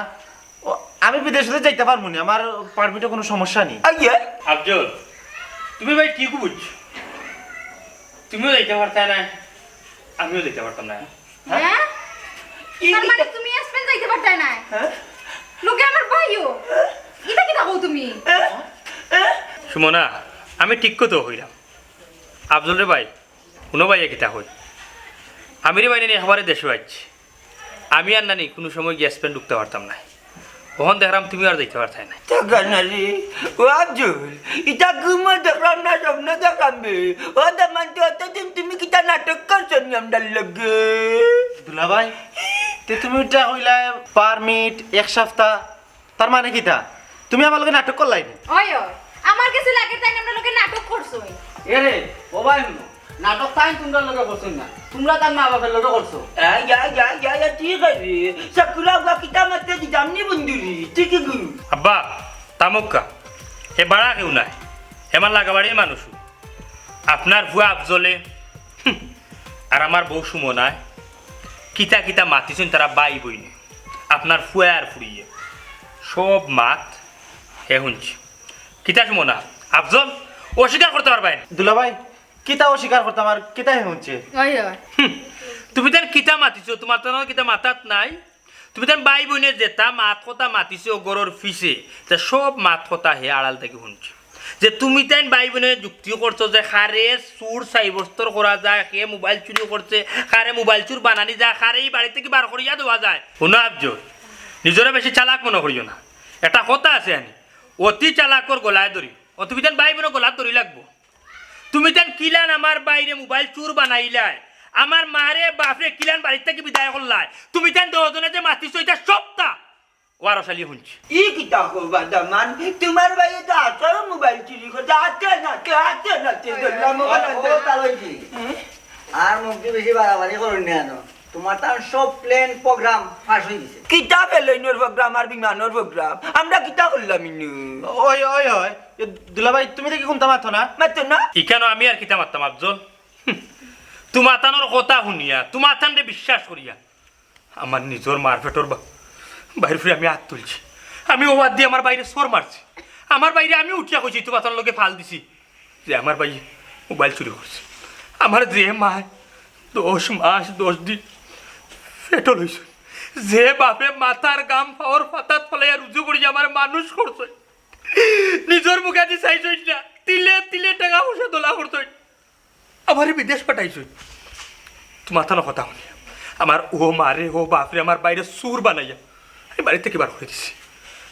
ও, আমি বিদেশে যাইতে পারমু নি, আমার পারমিটে কোনো সমস্যা নেই। আইয়ে? আফজল, তুমি ভাই ঠিক বুঝছো, তুমিও যাইতে পারতায় নায়, আমিও যাইতে পারতাম নায়। হ্যাঁ? তার মানে তুমি স্পেন যাইতে পারতায় নায়? হ্যাঁ? লগে আমার ভাইও। ইতা কিতা কও তুমি? সুমনা, আমি ঠিক কথা কইরাম। আফজল রে ভাই, হুনো ভাই, এ কিতা কই? আমি রে ভাই নানি একবারে দেশো আইছি। আমি আর নানি কুনু সময় গিয়া স্পেন ঢুকতে পারতাম নায়। অখন দেখরাম তুমিও আর যাইতে পারতায় নায়। তা গানা রে, ও আফজল, ইতা ঘুমো দেখরাম না, স্বপ্ন দেখরাম বে। ও দামান, তো অতদিন তুমি কিতা নাটক করছো নি আমরার লগে? দুলাভাই, তে তুমি উল্টা কইলায় পারমিট এক সপ্তাহ, তার মানে কিতা? তুমি আমার লগে নাটক করলায় নি? ওই, ওই, আমার কাছে লাগে তাইন আমরার লগে নাটক করছো। এরে, ও ভাই, হুনো, নাটক তাইন তুমরার লগে করছইন না, তুমরা তার মা বাপের লগে করছো। আ, ইয়া, ইয়া, ইয়া, ইয়া, ঠিক আছে। সাকুরা উগা কিতা মাতে দিতাম নি বন্ধুরি, ঠিক আছে। আব্বা, থামউক্কা, হে বাড়া কেউ নায়, হে আমার লাগাবাড়ির মানুষ। আপনার ফুয়া আফজলে, হুম, আর আমার বউ সুমনায় কিতা কিতা মাতিছইন তারা ভাই বইনে, আপনার ফুয়া আর ফুড়িয়ে, সব মাত হে হুনছি। কিতা সুমনা, আফজল অস্বীকার করতে পারবায় না। দুলাভাই, কিতা অস্বীকার করতাম আর কিতা হে হুনছে? ওই, ওই। হুম, তুমি তাইন কিতা মাতিছো, তোমার তো কিতা মাথাত নাই। তুমি তাইন ভাই বইনে যেতা মাত কথা মাতিছো ঘরর পিছে, তে সব মাত কথা হে আড়াল থাকি হুনছে। যে তুমি তাইন ভাই বইনে যুক্তি করছো যে কারে চুর সাব্যস্ত করা যায়, কে মোবাইল চুরি করছে, কারে মোবাইল চুর বানানি যায়, কারে ই বাড়ি থাকি বার করিয়া দেওয়া যায়। হুনো আফজল, নিজরে বেশি চালাক মনো করিও না। একটা কথা আছে আনি, অতি চালাকর গলায় দড়ি, ও তুমি তাইন ভাই বইনর গলাত দড়ি লাগবো। তুমি তাইন কিলান আমার ভাইরে মোবাইল চুর বানাইলায়, আমার মারে বাপরে কিলান বাড়ির থাকি বিদায় করলায়, তুমি তাইন দশ জনে যে মাতিছো ইতা সবতা ওয়ারশ আলী হুনছি। ই কিতা কও বা দামান? তোমার ভাইয়ে তো আছাড়ও মোবাইল চুরি করছে, আতে নাতে, আতে নাতে ধরলাম মোবাইল। ও, ও, তার ওই কি? হুম? আর মুখ দি বেশি বাড়াবাড়ি করইন না এনো। তোমার তার সব প্ল্যান প্রোগ্রাম ফাঁস হয়ে গেছে। কিতা প্লেনর প্রোগ্রাম আর বিমানর প্রোগ্রাম? আমরা কিতা করলাম ইনু? ওই, ওই, ওই। এ, দুলাভাই, তুমি দেখি কুনতা মাতো না? মাতো না? ইখানো আমি আর কিতা মাততাম, আফজল? হুম। তুমাতানর কথা হুনিয়া, তুমাতানরে বিশ্বাস করিয়া, আমার নিজর মার পেটর বা-, বাইর ফুড়ি আমি আত তুলছি। আমি অউ আত দি আমার ভাইরে চড় মারছি। আমার ভাইরে আমি উঠিয়া কইছি, তুমাতানর লগে ফাল দিছি। যে আমার ভাইয়ে মোবাইল চুরি করছে। আমার যে মায় দশ মাস দশ দিন পেটো লইছে, যে বাপে মাথার ঘাম পাওর পাতাত ফালাইয়া রুজি করি আমারে মানুষ করছে, নিজর মুখেদি চাইছইন না, তিলে তিলে টেকা পয়সা দলা করছইন, আমারে বিদেশ পাঠাইছইন। তুমাতানর কথা হুনি আমার অউ মারে, অউ বাপরে, আমার ভাইরে চুর বানাইয়া আমি বাড়ি থাকি বার করি দিছি।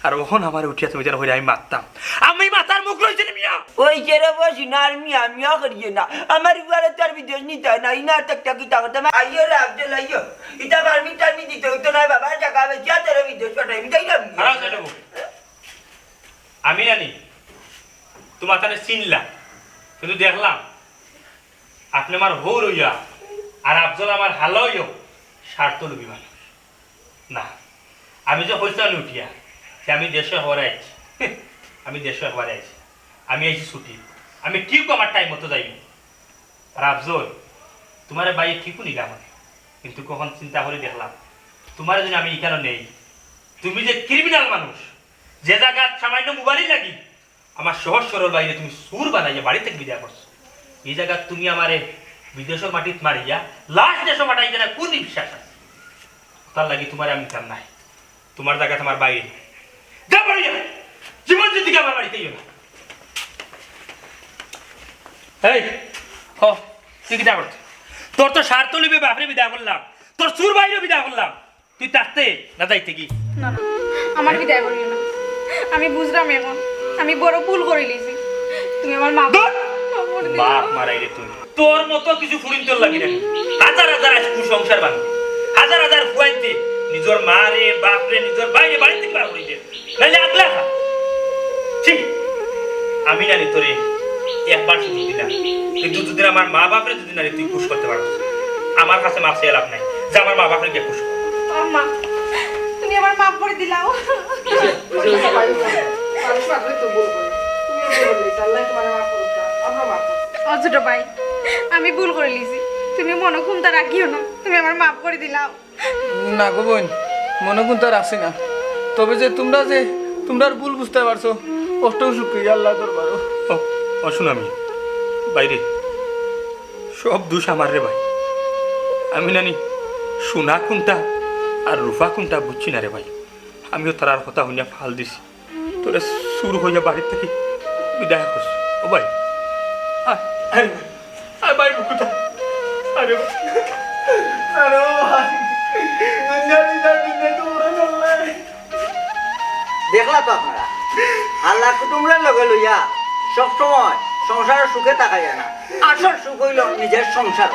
আর অখন আমারে উঠিয়া তুমি যেন কইরা আমি মারতাম। আমি মাতার মুখ রইছে নি মিয়া? ওই যে রে বসি না, আর মিয়া মিয়া করিও না। আমার উপরে তো আর বিদেশ নিতে হয় না, ইনা একটা কিতা কথা। আইও রে আফজল, আইও। ইটা পারমিট টারমিট দিতে হইতো না, বাবা, জাগা বেচিয়া তোরে বিদেশ পাঠাই, বুঝাই না? দাঁড়াও, দাঁড়াও। আমি জানি, তোমার তাহলে চিনলাম, কিন্তু দেখলাম, আপনি আমার হৌর হইয়া, আর আফজল আমার হালা হইয়াও স্বার্থ লোভী মানুষ। না, আমি যে কইছিলাম উঠিয়া, যে আমি দেশো একবারে আইছি, আমি দেশো একবারে আইছি, আমি আইছি ছুটি, আমি ঠিক আমার টাইম মতো যাইমু। আর আফজল, তোমারে বাইয়ে ঠিকও নিলাম অনে, কিন্তু কখন চিন্তা করি দেখলাম, তোমারে যদি আমি ইখানো নেই, তুমি যে ক্রিমিনাল মানুষ, যে জাগাত সামান্য মোবাইলই লাগি, আমার সহজ সরল বাইরে তুমি চুর বানাইয়া বাড়ি থাকি বিদায় করছো। এই জাগাত তুমি আমারে বিদেশর মাটিত মারিয়া লাশ দেশো পাঠাই দেনা কোন বিশ্বাস আছে? তার লাগি তোমারে আমি নিতাম নায়। তোমার জাগাত আমার বাইরে। যা বাড়ি যা। জীবন জিন্দিগি আমার বাড়িত আইও না। এই, হ, তুই কিতা করতে? তোর তো স্বার্থ লইবে বাপরে বিদায় করলাম, তোর চুর বাইরে বিদায় করলাম, তুই থাকতে না যাইতে কি? না, না, আমার বিদায় করিও না। আমি বুঝলাম এখন, আমি বড় ভুল করিলিছি। তুমি আমার মাফ, ধুর! মাফ করি দিও। বাপ মারাই রে তুই। তোর মতো কিছু ফুরিন্তর লাগি রে। হাজার হাজার আজ কুসংস্কার ভাঙে। হাজার হাজার ফুয়াইন্তে নিজর মারে, বাপরে, নিজর বাইরে বাড়ি থাকি বার করি দে। নাইলে আগলা খা। ছি, আমি নানি তোরে একবার সুযোগ দিলাম, কিন্তু যদি আমার মা বাপরে যদি নানি তুই খুশ করতে পারস, আমার কাছে মাফ চাইয়া লাভ নাই। যা আমার মা বাপরে গিয়া খুশ কর। আম্মা, তুমি আমার মাফ করি দিলাও। ওই যে, ওই যে, ওই যে, মানুষ মাত্রই তো ভুল করে। তুমিও ভুল করেছো। আল্লাহ তোমার মাফ করুক না। আমরা মাফ করছি। ও ছোট ভাই, আমি ভুল করিলিছি, তুমি মনো কুন্তা রাখিও না, তুমি আমার মাফ করি দিলাও। না গো বইন, মনো কুন্তা রাখছি না। তবে যে তুমরা যে তুমরার ভুল বুঝতে পারছো, অতটাউ শুকরিয়া আল্লাহ দরবারো। ও, ও সুনামি, বাইরে, সব দুষ আমার রে ভাই। আমি নানি সোনা কুন্তা আর রূপা কুন্তা বুঝছি না রে ভাই। আমিও তারার কথা হুনিয়া ফাল দিছি। তোরে চুর কইয়া বাড়ি থাকি বিদায় করছে। ও ভাই, আয়, আয় ভাই, আয় ভাই, বুকুটা। আরে ভাই, আরে ভাই, দুনিয়া বিদায়, দুনিয়া তো মরে গেল। দেখলা তো আপনারা, আল্লাহ কুটুমরে লগে লইয়া সবসময় সংসারর সুখে থাকা যায় না। আসল সুখ অইলো নিজর সংসার।